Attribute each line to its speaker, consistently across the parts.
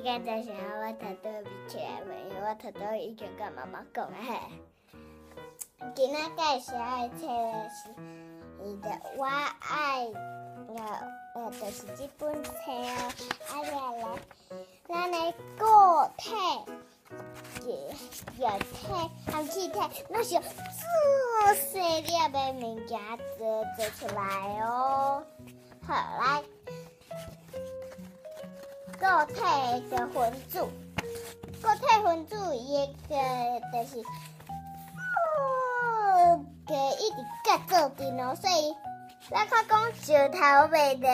Speaker 1: 你敢知啥？我頭拄仔記起來無？因為我頭拄仔已經佮媽媽講啊嘿。今仔介紹的冊是伊的我愛，就是這本冊哦。啊，了來，咱的固體、液體含氣體，攏是用做細粒的物件做出來哦。好，來，固體的分子，固體分子伊個就是，個一直佮做陣哦，所以咱較講石頭袂當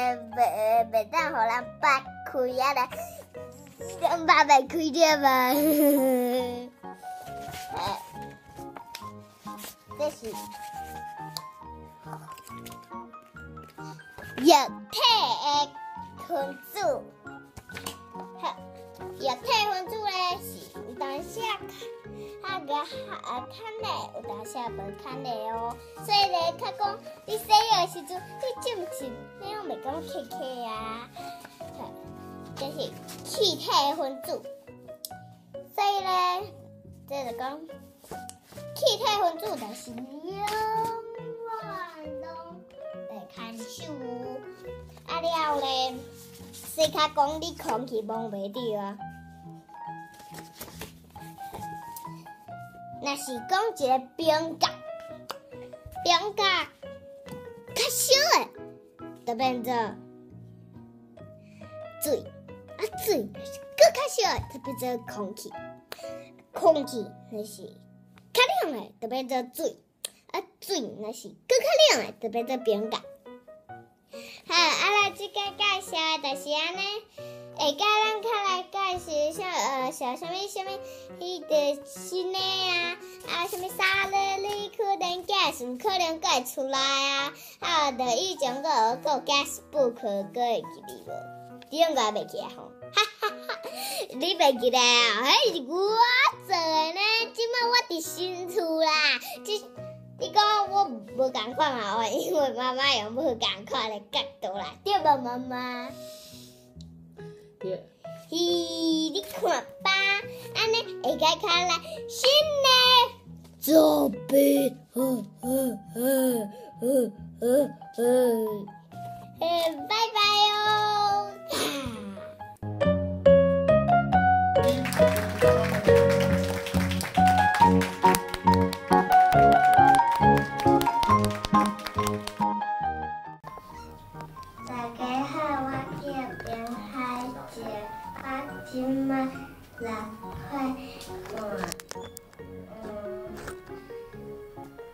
Speaker 1: 予人掰開啊來，人掰袂開對無？這是液體的分子，好，液體分子咧是有當時較較較較的，有當時無較的哦。所以咧，較講你洗藥的時陣，你浸是你攏袂感覺揩揩啊。這是氣體的分子，所以咧，這就講氣體分子就是永遠攏會牽手。啊了咧，所以較講你空氣摸袂著啊。若是講一個冰角，冰角較小的，就變做水；啊水若是閣較小的，就變做空氣；空氣若是較冷的，就變做水；啊水若是閣較冷的，就變做冰角。好，啊來這個介紹的就是按呢，下屆咱較來介紹啥小啥物啥物，彼個新的啊，啊啥物沙樂利可能 gas 有可能閣會出來啊，啊，著以前閣有閣有 gas book 閣會記得無？你應該袂記得吼，哈哈哈，你袂記得啊？彼是我做的呢，這擺我佇新厝啦，這。你講我無仝款啊？因為媽媽用無仝款的角度啦，對無媽媽？
Speaker 2: 對。
Speaker 1: 嘿，你看吧，按呢會使較來新的作品，呵呵呵呵呵呵，拜拜哦。大家好，我叫林海静，我這擺6歲半。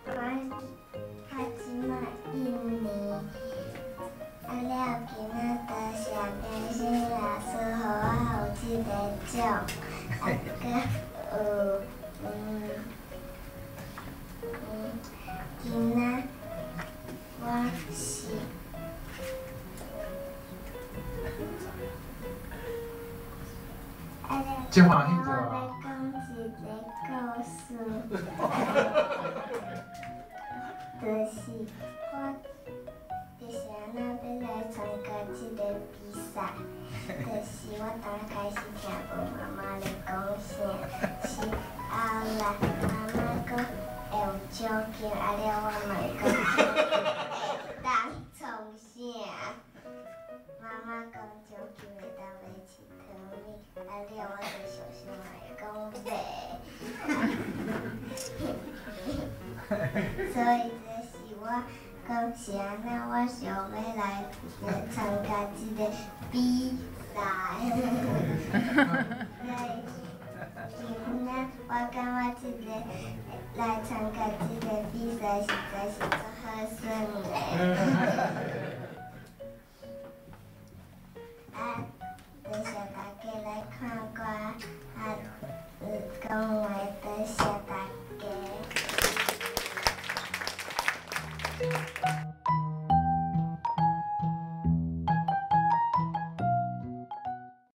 Speaker 1: 我這擺1年，啊了今仔多謝佳欣老師，予我有這个獎，啊閣有今仔我是。
Speaker 3: 真歡喜
Speaker 1: 我欲講一个故事，就是我就是按怎欲來參加這个比賽，就是我剛開始聽無媽媽咧講啥，是後來媽媽講會有獎金，啊了我嘛會講會當創啥。媽媽講獎金會當買一湯米，啊了我就想想嘛會講買。所以這是我講是按怎，我想欲來參加這个比賽。所以今仔我感覺這个來參加這个比賽實在是足好耍的。